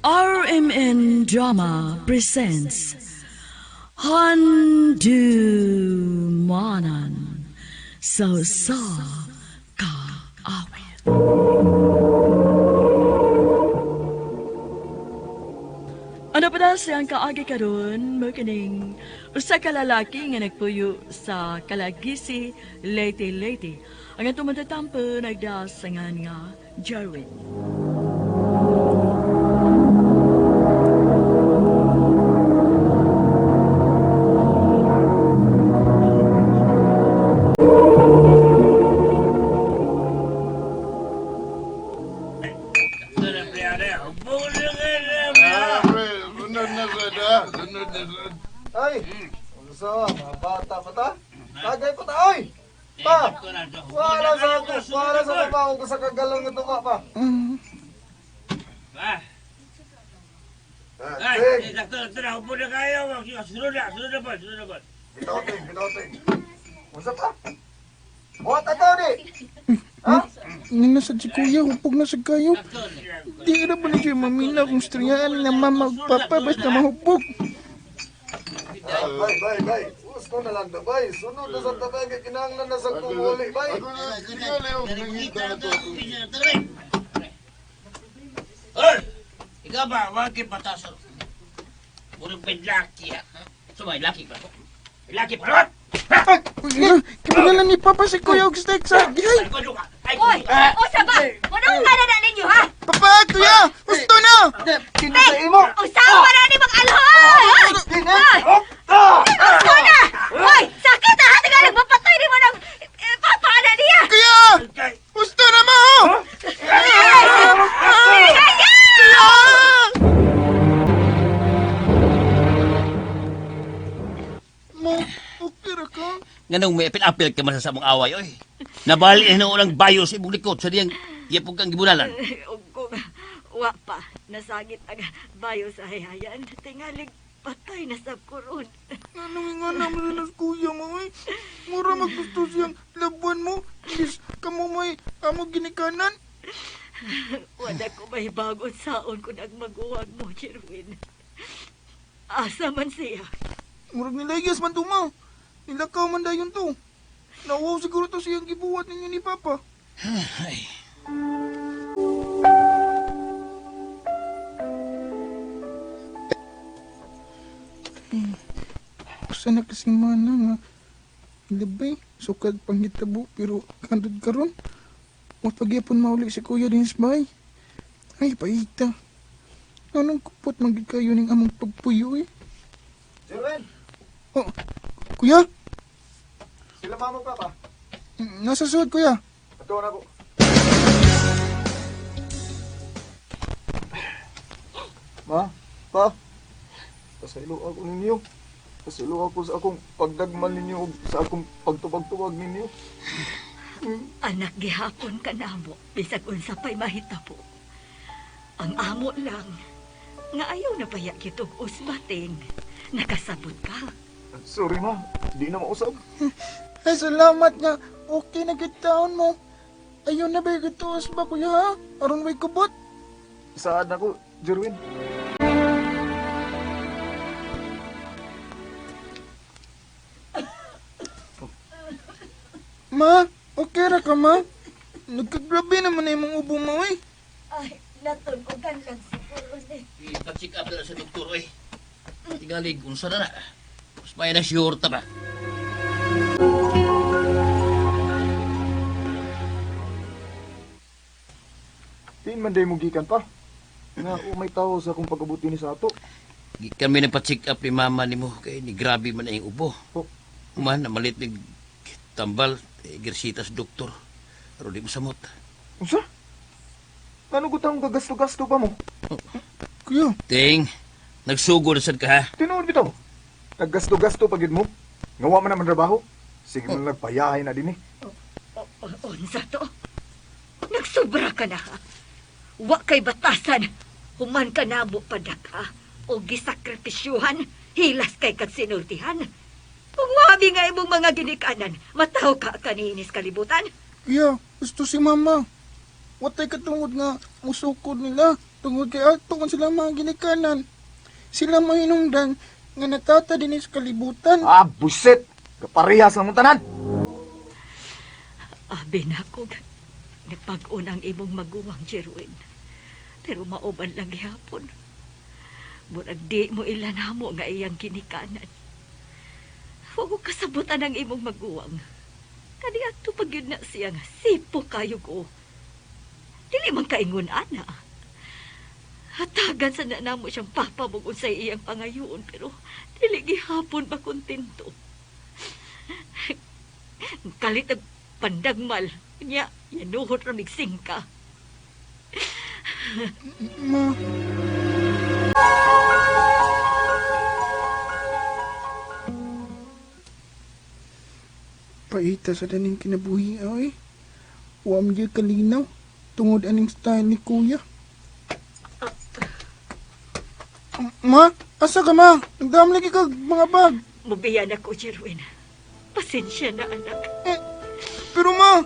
RMN Drama presents Handumanan sa sa Kaawit. Ano pa na siyang kaagi karon mo kining usa ka lalaki nga nagpuyo sa Kalagisi, Leyte, Leyte. Ang atong matatampo nagdasangan nga Jerwin. Ah, pre, sunod na sad ah. Sunod na sad. Ay, unsa mga bata pa ta? Tagay pa ta, oy! Pa! Wala sa ako, wala sa trabaho ko sa kagalang nga tuwa pa. Ah, Ah, ay, ting! doktor, doktor, upo na kayo. Sunod na, sunod na po, sunod na po. Bitaw, ting, bitaw, ting. Unsa pa? Buhat ataw di! Ha? Nga sad si kuya, hupog na sad kayo. Doktor, Di na ba na siya mamina kung striyaan na mama ug papa basta mahupog. Ah, bay, bay, bay. Gusto na lang da, bay. Sunod na sa tabay kay kinahanglan na sa kumuli, bay. Ako na, tingali og nangita na to. Hoy! Ikaw ba, wag kay pataso. Puro pedlaki, ha? So, may laki pa ko. Laki pa ron! Kibalalan ni papa si kuya og steak sa gihay. Ay, kuno ka! Ay, Oy! Usa ba? Unang nga na ninyo, ha? Papa, kuya, gusto na. Kini sa imo! Usa pa na ni mag-alhoy! Kini! Oh! Ah! Usa na! Oy! Sakit ha! Taga nagpapatay ni mo ng papa na niya! Kuya, Kay, gusto na mo. Kuya! Ma, okay ra ka? Nganong may apil-apil ka man sa samong away, oy. Nabali na unang bayo sa imong likod sa diyang yapog kang gibulalan. Ug kung wa pa, nasagit ang bayo sa hayayan. Tingalig patay na sa kuron. Ano nga naman na kuya mo eh. Mura maggusto siyang labuan mo. Is kamo may amo ginikanan. Wala ko may bagon saon kung nagmaguwag mo, Jerwin. Asa man siya. Murag nilayas man tumaw. Nilakaw man dayon to. Nauwaw siguro to siyang gibuhat ninyo ni Papa. Ay, Usa na kasing mana nga. Labay, sukad panghitabo pero kandod karon. O pagyapon mauli si kuya din sa bahay. Ay, paita. Anong kupot magid kayo ning among pagpuyo eh. Jerwin, Oh, kuya, sila mama papa. Nasa suod kuya. Ato na ko. Ma, pa, pasaylo ako ninyo. Pasaylo ako sa akong pagdagman ninyo ug sa akong pagtubag-tubag ninyo. Anak gihapon ka namo, bisag unsa pa'y mahitabo. Ang amo lang, nga ayaw na paya kitog usbating. Nakasabot ka. Sorry ma, di na mausab. Ay, salamat nga. Okay na gid taon mo. Ayun na ba gituos ba kuya ha? Aron may kubot. Saad na ko, Jerwin. Ma, okay ra ka ma? Nagkagrabe naman na imong ubo mo eh. Ay, natunugan lang siguro ni. ipa-check up na lang sa doktor, oy. Tingalig, unsa na na. Mas may na sure ta ba? Tiin man day mo gikan pa. Nga umay tao sa akong pag-abuti ni sa ato. Gikan mi nagpa-check up ni mama nimo kay ni grabe man ang ubo. Oh. Human namalit ni tambal eh, girsita sa doktor. Pero di mo samot. Unsa? Ngano gutang gagasto-gasto pa mo? Kuya, Ting, nagsugo na sad ka ha. Tinuod bitaw. Naggasto-gasto pa gid mo. Nga wa man naman trabaho. Sige man nagpayahay na dinhi. Unsa to? Nagsubra ka na ha? Wa kay batasan. Human ka na mo padaka. O gisakripisyuhan, hilas kay kag sinultihan. Kung wabi nga imong mga ginikanan, mataw ka kaniinis kalibutan. kuya, gusto si mama. Watay katungod nga musukod nila. Tungod kay ato kung sila mga ginikanan. Sila mahinungdan nga natata din sa kalibutan. Ah, buset! Kaparehas lang mong tanan! Abi na ko, nagpag-on ang imong maguwang, Jerwin. Pero mauban lang gihapon. Murag di mo ilanamo nga iyang ginikanan. Huwag ko kasabutan ang imong maguwang. Kani adto pag yun na siya nga sipo kayo ko. Dili man kaingon ana. Hatagan sa nanamo siyang papa mo kung sa iyang pangayoon pero dili gihapon ba kontento. Kalit ang pandagmal. Nya, yanuhot ra migsingka. Ma, paita sa daning kinabuhi ay. Wa man gyud kalinaw tungod aning style ni kuya. Ma, asa ka ma? Nagdam lagi kag mga bag. Mubiya na ko, Jerwin. Pasensya na, anak. Pero ma,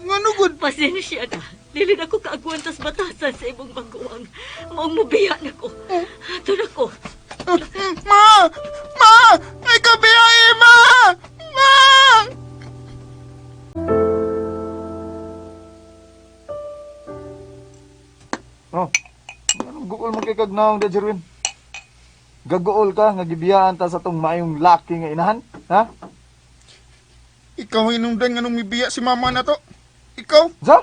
ngano gud? Pasensya na. Dili na ko kaagwantas batasan sa imong maguwang. Maong mubiya na ko. Ato na ko. Ma! Ma! Ay kabiyahe, ma! Ma! Oh, anong guol man kay kag naong da, Jerwin? Gaguol ka nga gibiyaan ta sa tong maayong laki nga inahan, ha? Ikaw ang inungdan nganong mibiya si mama na to. Ikaw? Sa?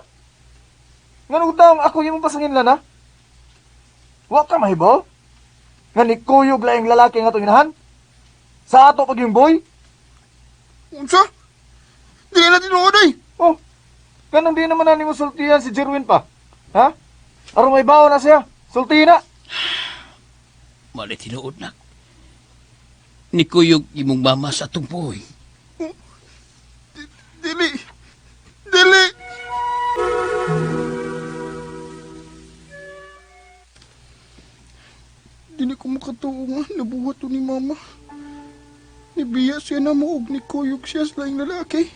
Nganong taong ako yung pasangin lan, ha? Wa ka mahibaw? Nga ni kuyog laing lalaki nga tong inahan? Sa ato pag yung boy? Unsa? Dili na tinuod ay. Oh, ganun di naman na nimo sultihan si Jerwin pa. Ha? Aron may bawo na siya. Sultihin na. Mali tinuod na. Nikuyog imong mama sa atong buhay. Dili. Dili. Dili ko makatuo nga nabuhat to ni mama. Nibiya siya na mo og nikuyog siya sa laing lalaki.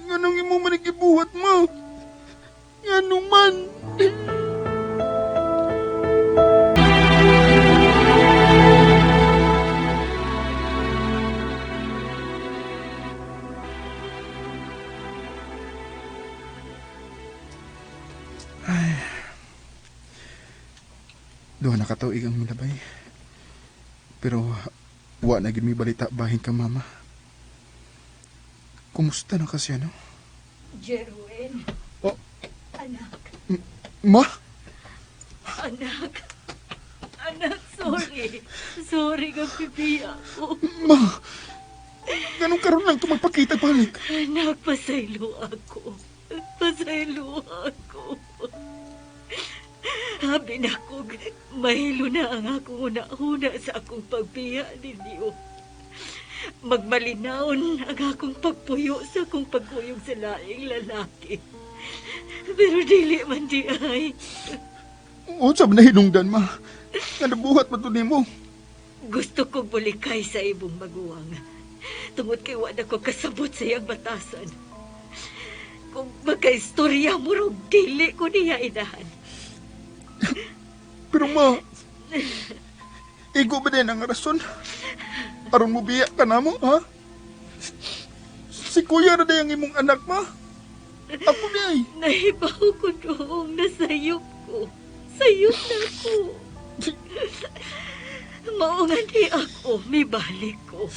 Nganong imo man ibuhat mo? Nganong man? Duha na katuig ang milabay. Pero wa na gid mi balita bahin ka mama. Kumusta na kasi ano? Jerwin. Oh. Anak. Ma? Anak. Anak, sorry. Sorry nga bibiya ko. Ma! Ganun karon lang ito magpakita balik. Anak, pasaylo ako. Pasaylo ako. Habi na ko, mahilo na ang akong una-una sa akong pagbiya ninyo. Magmalinaon ang akong pagpuyo sa akong pagkuyog sa laing lalaki. Pero dili man di ay. Unsa ba na hinungdan ma? Nga nabuhat pa to nimo. Gusto kong bulikay sa ibong maguwang. Tungod kay wala ko kasabot sa iyang batasan. Kung magkaistorya mo raw, dili ko niya inahan. Pero ma, igo ba din ang rason? Aron mo biya ka na mo, ha? Si kuya na ang imong anak, ma. Ako di ay. Nahibaw ko noong nasayop ko. Sayop na ako. Mao nga di ako, mibalik ko.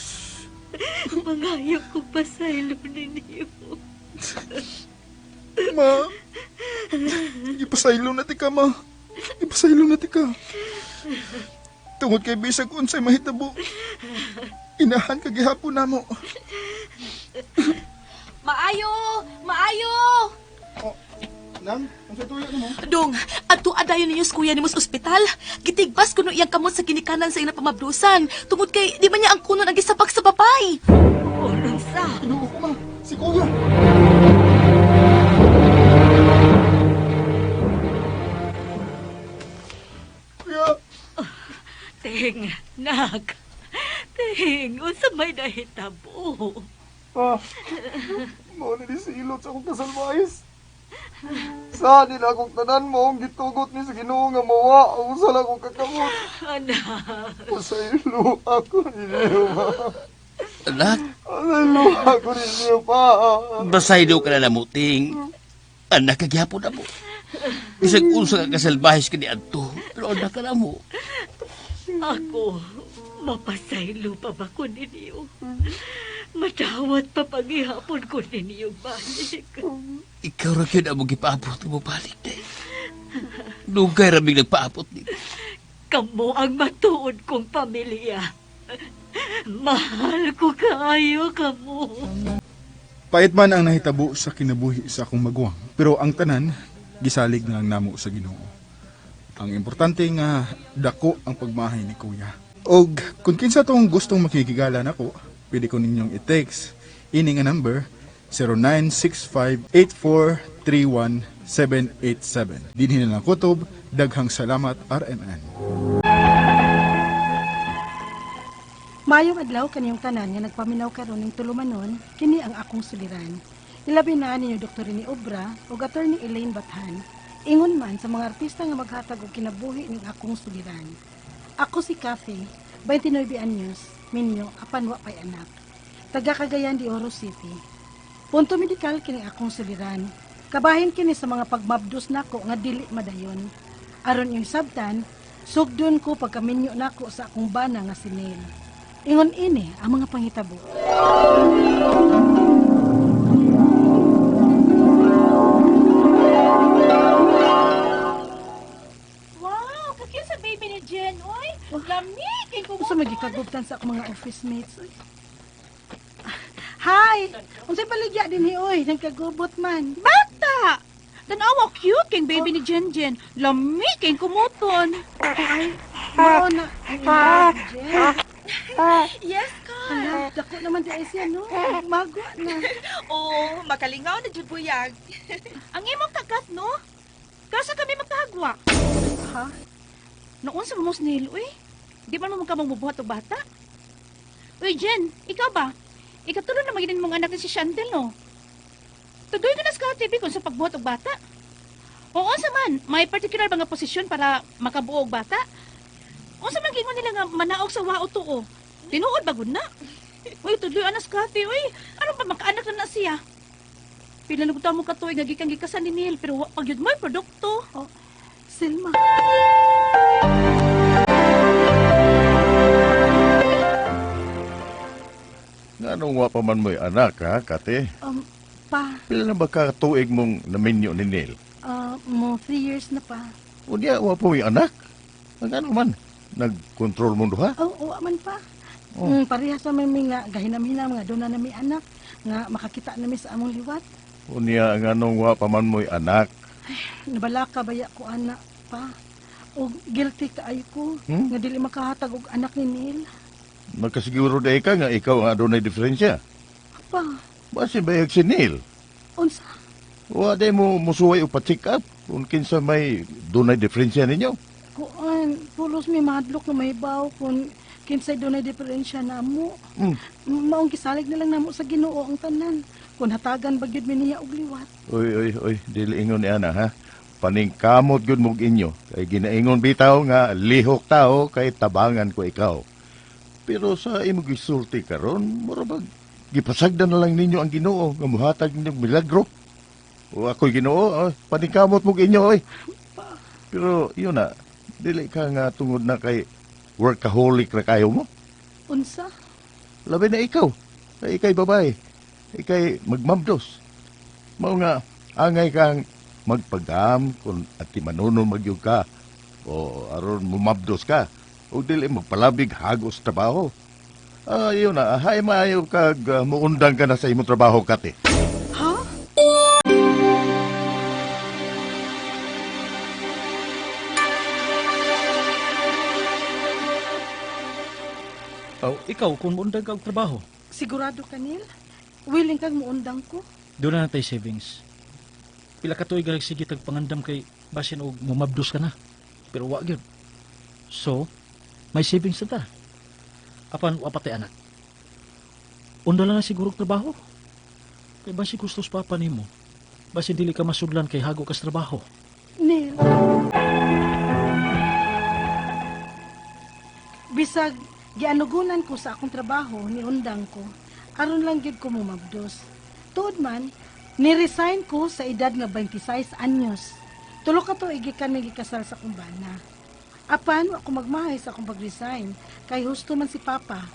Mangayo ko pasaylo ninyo. Ma, ipasaylo na ti ka, ma. Ipasaylo na ti ka. Tungod kay bisag unsay mahitabo. Inahan ka gihapon namo. Maayo! Maayo! Nang, unsa tuyo nimo? Dong, adto adayon ninyo sa kuya nimo sa ospital. Gitigbas kuno iyang kamot sa ginikanan sa iyang pamabdusan. Tungod kay di man niya ang kunon ang gisabak sa babay. Unong sa? Ano ko ma? Si kuya. Kuya, Ting, nak. Ting, unsa may nahitabo? Ah, mao na ni si Ilot sa akong kasalbayas. Sa nila akong tanan mo ang gitugot ni sa Ginoo nga mawa ang usa lang akong kakamot. Anak. Pasaylo ako ninyo, ma. Anak, Pasaylo ako ninyo, pa. basaylo ka na namuting. Anak, kagyapon na mo. Isang unsa ka kasalbahis ka ni Adto, pero anak ka na mo. Ako, mapasaylo pa ba ko ninyo? Madawat pa paghihapon ko ninyo balik. Ikaw ra gyud ang gipaabot mo balik day. Dugay ra mig nagpaabot nimo. Kamo ang matuod kong pamilya. Mahal ko kaayo kamo. Pait man ang nahitabo sa kinabuhi sa akong maguwang, pero ang tanan gisalig na lang namo sa Ginoo. Ang importante nga dako ang pagmahay ni Kuya. Og kung kinsa tong gustong makikigala nako, pwede ko ninyong i-text ini nga number 0965-8431-787. Dinhi na lang kutob, daghang salamat RMN. Maayong adlaw kaniyong tanan nga nagpaminaw karon ning tulumanon, kini ang akong suliran. Ilabi na ninyo Dr. Rene Obra ug Attorney Elaine Bathan. Ingon man sa mga artista nga maghatag og kinabuhi ning akong suliran. Ako si Kathy, 29 anyos, minyo apan wa pay anak. Taga Cagayan de Oro City. Punto medikal kini akong suliran. Kabahin kini sa mga pagmabdos nako nga dili madayon. Aron yung sabtan, sugdon ko pagkaminyo nako sa akong bana nga si Neil. Ingon ini ang mga panghitabo. Wow, kakyo sa baby ni Jen, oy. Lamig kay Usa magikagubtan sa akong mga office mates. Uy. Hi! Unsay baligya dinhi oy, nagkagubot man. Bata! Tanawa cute kay baby ni Jen Jen. Lamig kay kumuton. Ay, mao na. Ay, Jen. Yes, ka. Hala, dako naman di ay siya no. Magwa na. Oh, makalingaw na jud buyag. Ang imong tagat no? Kasa kami magkahagwa. Ha? Noon sa mamos nil, uy. Di man mo ka magbubuhat og bata. Uy, Jen, ikaw ba? Ikatulo na maginin mong anak ni si Chantel, no? Tudoy ka na sa TV kung sa pagbuhat og bata. Oo, sa man, may particular ba nga posisyon para makabuo og bata? Unsa man gingon nila nga manaog sa wao tuo? Tinuod ba gud na? Uy, tudloy anas Kathy, uy. Ano pa makaanak na na siya? Pila na mo katuig nga gikan gikasan ni Neil pero wa pa gyud mo'y produkto. Selma. Nganong wa pa man mo'y anak, ha, Kate? Pa, Pila na ba katuig mong naminyo ni Neil? mo 3 years na pa. Unya, wa pa mo'y anak? Ang ano man, nag-control mo duha? Oh, oo man pa. Oh. Parehas naman mi nga gahinam-hinam nga doon na nami anak nga makakita nami sa among liwat. Unya, ang anong wa pa man mo'y anak? Nabalaka baya ko anak pa. Og guilty kaayo ko Hmm? nga dili makahatag og anak ni Neil. Nakasiguro day ka nga ikaw ang adunay diferensya. Pa, Basin bayag si Neil. unsa? Wa day mo musuway o pa-check up kung kinsa may dunay diferensya ninyo. Kuan, pulos mi mahadlok nga mahibaw kung kinsay dunay diferensya namo. Maong gisalig na lang namo sa Ginoo ang tanan. Kung hatagan ba gyud mi niya og liwat. Uy, uy, uy, dili ingon ni ana ha. Paningkamot gyud mog inyo. Kay ginaingon bitaw nga lihok tao kay tabangan ko ikaw. Pero sa imong gisulti karon, mura bag gipasagdan na lang ninyo ang Ginoo nga mohatag ninyo og milagro. O ako'y Ginoo, paningkamot mog inyo oy. Pero yun na, dili ka nga tungod na kay workaholic ra kayo mo. Unsa? Labi na ikaw. Kay ikay babae. Ikay magmamdos. Mao nga, angay kang magpagam kung ati manuno magyug ka o aron mumabdos ka o dili magpalabig hagos trabaho. Ah, yun na. Hay maayo kag muundang ka na sa imong trabaho kate. Ha? Oh, ikaw, kung muundang ka og trabaho, Sigurado ka, Neil? Willing kang muundang ko? doon na natay savings. Pila ka tuig ka sige tag pangandam kay basin og mumabdos ka na. Pero wa gyud. So, may savings na ta. Apan wa pa tay anak. Unda lang na siguro og trabaho. Kay basin gustos papa nimo. Basin dili ka masudlan kay hago kas trabaho. Neil. Bisag gianugunan ko sa akong trabaho ni undang ko, aron lang gyud ko mumabdos. Tuod man, ni-resign ko sa edad nga 26 anyos. Tulo ka tuig gikan mi gikasal sa akong bana. Apan wa ko magmahay sa akong pag-resign kay husto man si Papa.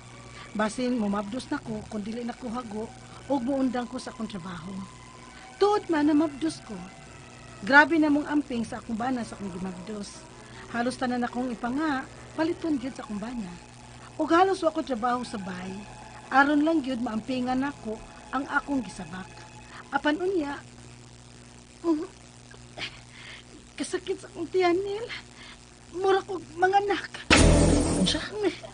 Basin mumabdos na ko kung dili na ko hago ug muundang ko sa akong trabaho. Tuod man na mabdos ko. Grabe na mong amping sa akong bana sa akong gimabdos. Halos tanan akong ipanga, paliton gyud sa akong bana. Ug halos wa ko trabaho sa bay. Aron lang gyud maampingan nako ang akong gisabak. Apan unya, kasakit sa akong tiyan, Neil. Mura kog manganak. Unsa?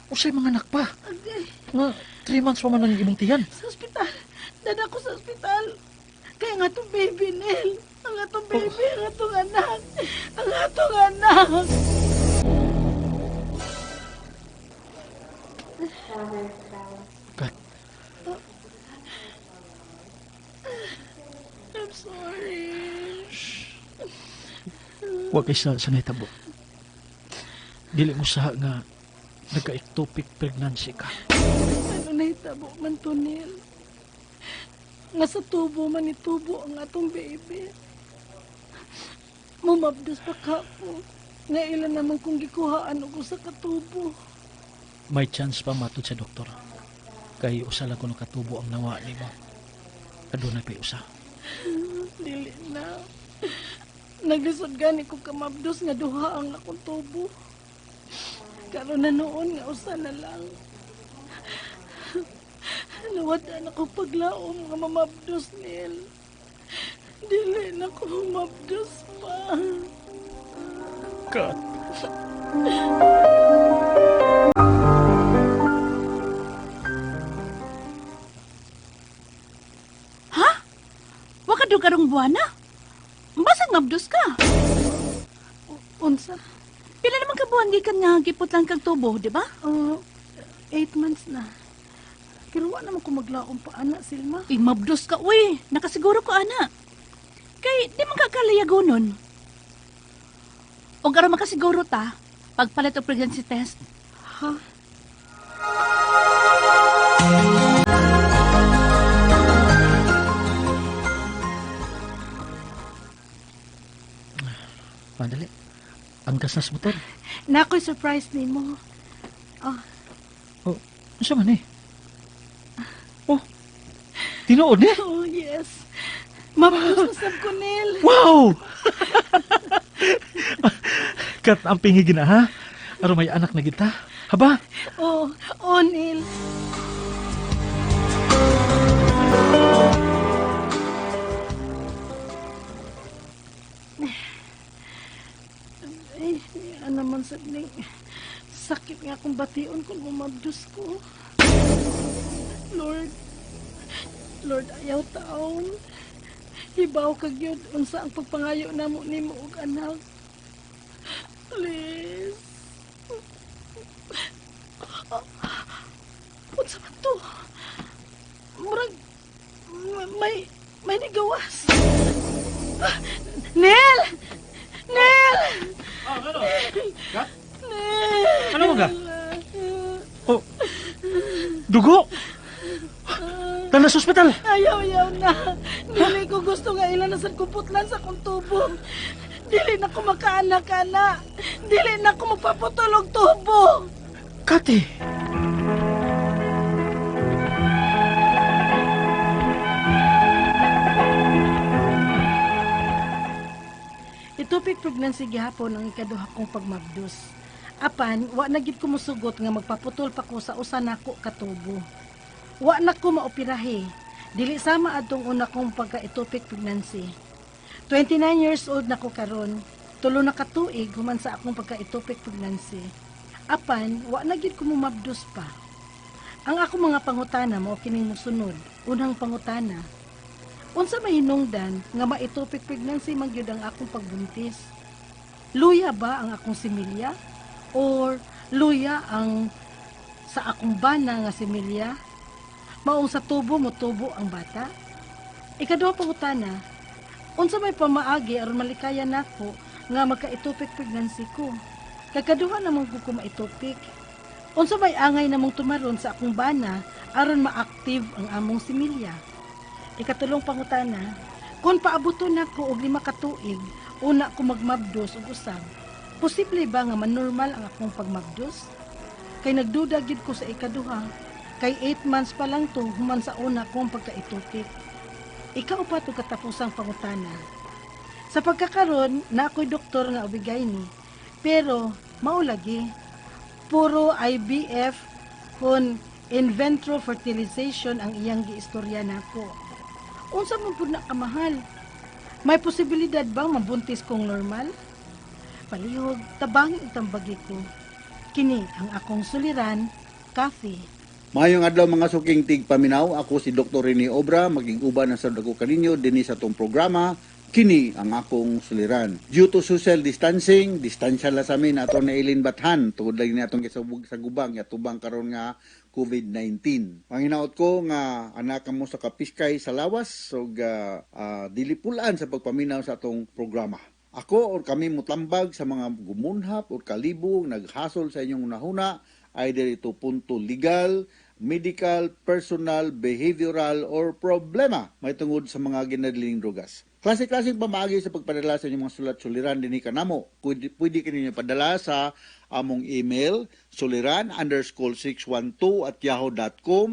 Unsay mga anak pa? Agay, Nga 3 months pa man ang imong tiyan. sa ospital. Dada ko sa ospital. Kaya nga atong baby, Neil. Ang atong baby, ang atong anak. Ang atong anak. Kat, I'm sorry. wa kay sa nahitabo. Dili mo sa nga nagka-ectopic pregnancy ka. Ano nahitabo man to, Neil? Nga sa tubo man itubo ang atong baby. Mumabdos pa ka po. Nga ilan naman kung gikuhaan og usa ka tubo. May chance pa matod sa doktor. Kay usa lang kuno katubo ang nawa nimo. Adunay pay usa. Dili na. Naglisod gani ko kamabdos nga duha ang akong tubo. Karon na noon nga usa na lang. Nawad-an ako paglaom nga mamabdos, Neil. Dili na ko mamabdos pa. Kat. Ha? Wa ka do karong buwana? Basag mabdos ka. Unsa? Pila naman ka buwan gikan nga giputlan kag tubo, di ba? Oh, 8 months na. Pero wa naman ko maglaom pa, ana, Silma. Uy, mabdos ka, uy. Nakasiguro ko, ana. Kay, di man ka kalayagonon. O aron makasiguro ta, pagpalit og pregnancy test. Ha? Pandali. Angkas na sa motor. Na ako'y surprise nimo. Oh, Oh, unsa man eh? Oh. Tinuod ni? oh yes. Mabdos na sab ko, Neil. Wow! Kat ang pingig na ha. Aron may anak na kita. Haba? Oh, oh, Neil. Ay, ano naman sa ning sakit nga akong bation kung umabdos ko. Lord, Lord, ayaw taon. Hibaw ka gyud unsa ang pagpangayo namo nimo og anak. Please. Unsa man to? Murag may nigawas. Ah, Nel! Nel! Ano? Kat? Nel! Ano man ka? Oh. Dugo! Dala sa ospital! Ayaw, ayaw na. Dili ko gusto nga ilan na sa kuputlan sa akong tubo. Dili na ko makaanak-anak. Dili na ko magpaputol og tubo. Kati! Ectopic pregnancy gihapon ang ikaduha kong pagmabdos. Apan, wa na gid ko mosugot nga magpaputol pa ko sa usa nako ka tubo. Wa na ko maoperahe. Dili sama adtong una kong pagka-ectopic pregnancy. 29 years old na ko karon. Tulo na ka tuig human sa akong pagka-ectopic pregnancy. Apan, wa na gid ko mumabdos pa. Ang ako mga pangutana mao kining mosunod. Unang pangutana, unsa may hinungdan nga ma-ectopic pregnancy man gyud ang akong pagbuntis? Luya ba ang akong similya? Or luya ang sa akong bana nga similya? Maong sa tubo mo tubo ang bata? Ikaduha pangutana, Unsa may pamaagi aron malikayan nako nga magka-ectopic pregnancy ko? Kay kaduha naman ko ma-ectopic. Unsa may angay namong tumaron sa akong bana aron ma-active ang among similya? Ikatulong pangutana, kung paabuton nako og 5 ka tuig, una ko magmabdos og usab, posible ba nga manormal ang akong pagmabdos? Kay nagduda gyud ko sa ikaduha, kay 8 months pa lang to human sa una kong pagka-ectopic. Ikaupat ug katapusang pangutana. Sa pagkakaron, na ako'y doktor nga OB-GYN, pero mao lagi, puro IVF kon in vitro fertilization ang iyang giistorya nako. Unsa man pud na kamahal? May posibilidad bang mabuntis kong normal? Palihog, tabangi ug tambagi ko. Kini ang akong suliran, Kathy. Maayong adlaw, mga suking tigpaminaw, ako si Dr. Rene Obra, maging uban na sa dako kaninyo dinhi sa atong programa, Kini ang Akong Suliran. Due to social distancing, distansya la sa amin ato na Eileen Bathan, tungod lang ni atong gisabog sa gubang, yatubang karon nga COVID-19. Panginaot ko nga anak mo sa kapiskay sa lawas, ug dili pulaan sa pagpaminaw sa atong programa. Ako or kami mutambag sa mga gumunhap or kalibong naghasol sa inyong hunahuna, either ito punto legal, medical, personal, behavioral, or problema may tungod sa mga ginadling drugas. Klase-klaseng pamaagi sa pagpadala sa inyong mga sulat suliran dinhi kanamo. Pwede kaninyo padala sa among email suliran_612@yahoo.com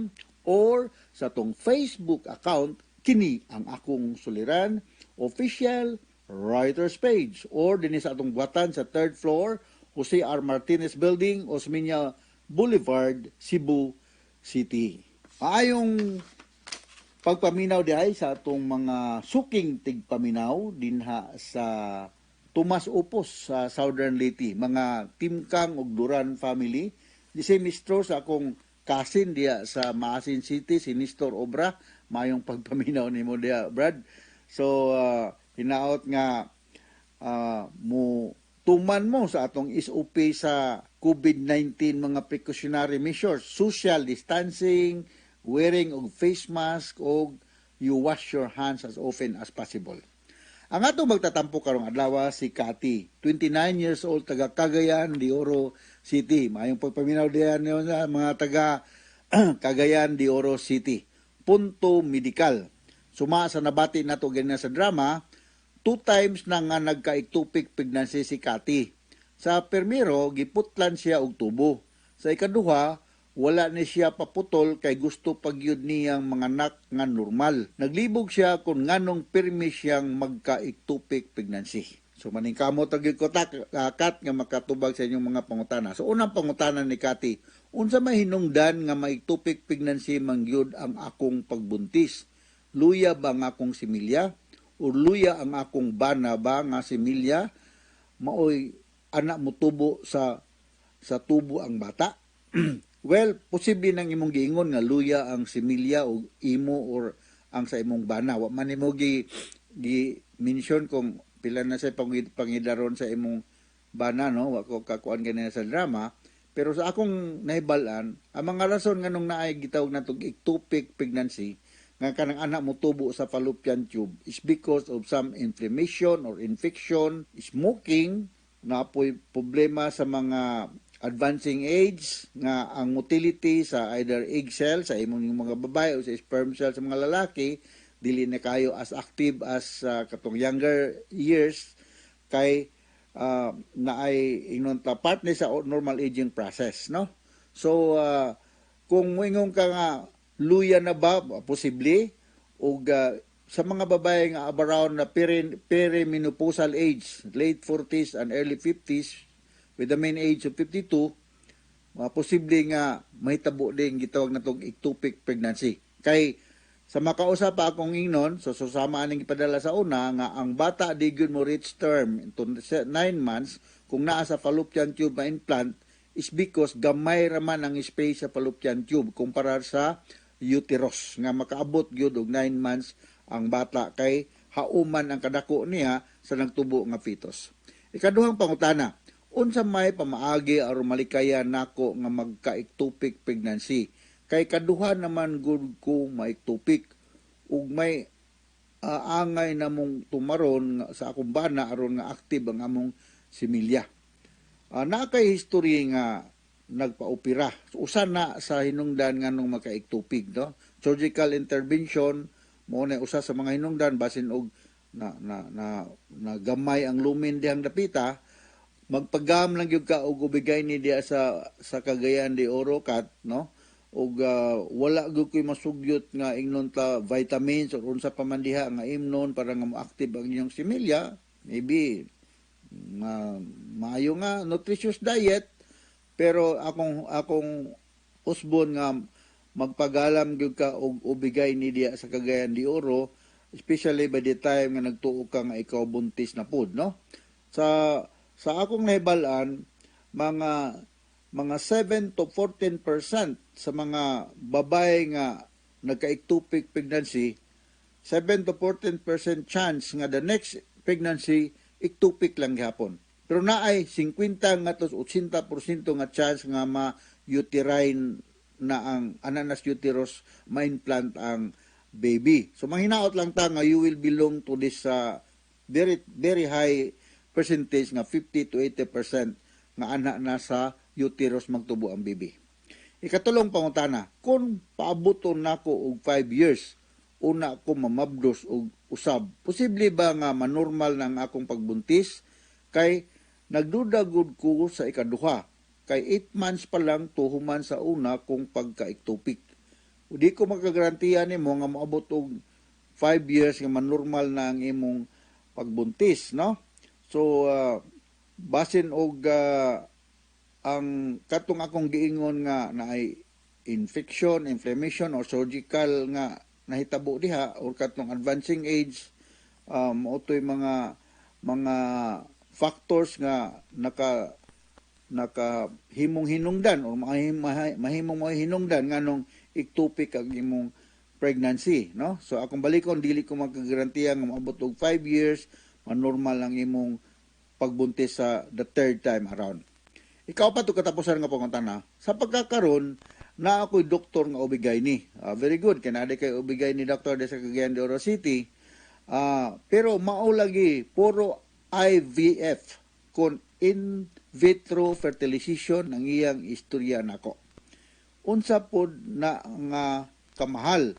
or sa atong Facebook account, Kini ang Akong Suliran Official Writers Page, or dinhi sa atong buhatan sa third floor, Jose R. Martinez Building, Osmeña Boulevard, Cebu City. Maayong pagpaminaw diay sa atong mga suking tigpaminaw dinha sa Tomas Opos sa Southern Leyte, mga Timkang ug Duran family. Di si mistro sa akong cousin diya sa Maasin City, si Nestor Obra. Maayong pagpaminaw nimo diya, Brad. So hinaot nga mo tuman mo sa atong SOP sa COVID-19 mga precautionary measures, social distancing, wearing og face mask, og you wash your hands as often as possible. Ang atong magtatampo karong adlaw si Cathy, 29 years old, taga Cagayan de Oro City. Maayong pagpaminaw diyan niyo sa mga taga Cagayan de Oro City. Punto medical. Suma sa nabati nato ganina sa drama, two times na nga nagka-ectopic pregnancy si Cathy. Sa permiro, giputlan siya og tubo. Sa ikaduha, wala ni siya paputol kay gusto pagyud niyang manganak nga normal. Naglibog siya kung nganong pirmi siyang magka-ectopic pregnancy. So maningkamot ra gyud ko ta Kat nga makatubag sa inyong mga pangutana. So unang pangutana ni Cathy, unsa may hinungdan nga ma-ectopic pregnancy man gyud ang akong pagbuntis? Luya ba ang akong similya? O luya ang akong bana ba nga similya? Maoy anak mo tubo sa tubo ang bata? Well, posible nang imong giingon nga luya ang similya o imo or ang sa imong bana. Wa man nimo gi mention kung pila na sa pangidaron sa imong bana, no? Wa ko kakuan ganina sa drama. Pero sa akong nahibal-an, ang mga rason nganong naay gitawag natong ectopic pregnancy, nga kanang anak mo tubo sa fallopian tube, is because of some inflammation or infection, smoking, napoy problema sa mga advancing age nga ang motility sa either egg cell sa imong mga babae o sa sperm cell sa mga lalaki dili na kayo as active as katong younger years kay naay ingnon ta part ni sa normal aging process, no? So kung moingon ka nga luya na ba, posible. Ug sa mga babae nga around na perimenopausal age, late 40s and early 50s with the mean age of 52, posible nga mahitabo din gitawag natong ectopic pregnancy. Kay sa makausa pa akong ingnon, so susama aning ipadala sa una nga ang bata di gyud mo reach term into 9 months kung naa sa fallopian tube na implant is because gamay raman ang space sa fallopian tube kumpara sa uterus nga makaabot gyud og 9 months ang bata kay hauman ang kadako niya sa nagtubo nga fetus. Ikaduhang pangutana, unsa may pamaagi aron malikayan nako nga magka-ectopic pregnancy? Kay kaduha naman gud ko ma-ectopic ug may angay namong tumaron sa akong bana aron nga active ang among similya. Naa kay history nga nagpaopera. So, usa na sa hinungdan nganong maka-ectopic, no? Surgical intervention mo na usa sa mga hinungdan, basin og na na na, na gamay ang lumen dihang dapita. Magpagam lang gyud ka og OB-GYN diha sa Cagayan de Oro, kat, no? Og wala gyud koy masugyot nga ingnon ta vitamins or unsa pa man diha nga imnon para nga mo-active ang inyong similya. Maybe nga maayo nga nutritious diet, pero akong usbon nga magpagalam gyud ka og OB-GYN diha sa Cagayan de Oro, especially by the time nga nagtuo ka nga ikaw buntis na pud, no? Sa akong nahibal-an, mga 7 to 14% sa mga babae nga nagka-ectopic pregnancy, 7 to 14% chance nga the next pregnancy ectopic lang gihapon. Pero naay 50 ngadto 80% nga chance nga ma-uterine na ang ananas uterus, ma-implant ang baby. So manghinaot lang ta nga you will belong to this very very high percentage nga 50 to 80% nga ana na sa uterus magtubo ang baby. Ikatulong pangutana, kung paabuton nako og 5 years una ko mamabdos og usab, posible ba nga manormal na ang akong pagbuntis? Kay nagduda gud ko sa ikaduha. Kay 8 months pa lang tuhuman sa una kong pagka-ectopic. Di ko makagarantiya nimo nga moabot og 5 years nga manormal na ang imong pagbuntis, no? So basin og ang katong akong giingon nga naay infection, inflammation or surgical nga nahitabo diha or katong advancing age, mao to'y mga factors nga naka himong hinungdan or mahimong mo hinungdan nganong ectopic ang imong pregnancy, no? So akong balikon, dili ko makagarantiya nga moabot og 5 years manormal ang imong pagbuntis sa the third time around. Ikaapat ug katapusan nga pangutana, sa pagkakaron na ako'y doktor nga OB-GYN. Very good kay naa kay OB-GYN doctor sa Cagayan de Oro City. Pero mao lagi puro IVF kon in vitro fertilization ang iyang istorya nako. Unsa pod na nga kamahal?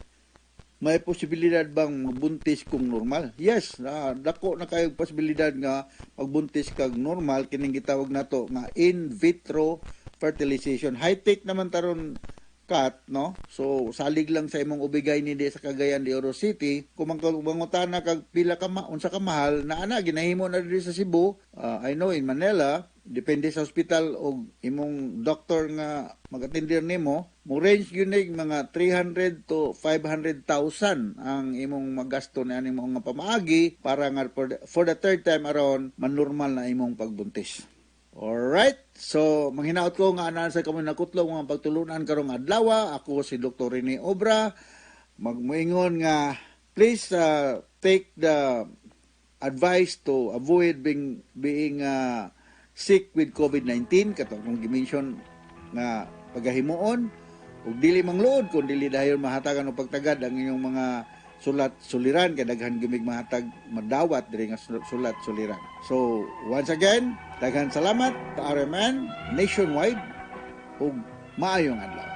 May posibilidad bang magbuntis kung normal? Yes, dako na kayo posibilidad nga magbuntis kag normal kining gitawag nato nga in vitro fertilization. High-tech naman taron, kat, no? So, salig lang sa imong OB-GYN di sa Cagayan de Oro City. Kung mangutana kag pila ka unsa ka mahal, na ana ginahimo na diri sa Cebu, I know in Manila, depende sa hospital o imong doctor nga mag-atender nimo, mo range yun eh, mga 300 to 500,000 ang imong magasto na aning mga pamaagi para nga for the third time around manormal na imong pagbuntis. Alright. So, manghinaot ko nga anaan sa kamo nakutlo mga pagtulunan karong adlaw. Ako si Dr. Rene Obra. Magmuingon nga please take the advice to avoid being being sick with COVID-19, katong akong gi-mention nga pagahimuon, ug dili mangluod kung dili dayon mahatagan og pagtagad ang inyong mga sulat suliran kay daghan gimig mahatag madawat diri nga sulat suliran. So once again, daghan salamat sa RMN nationwide ug maayong adlaw.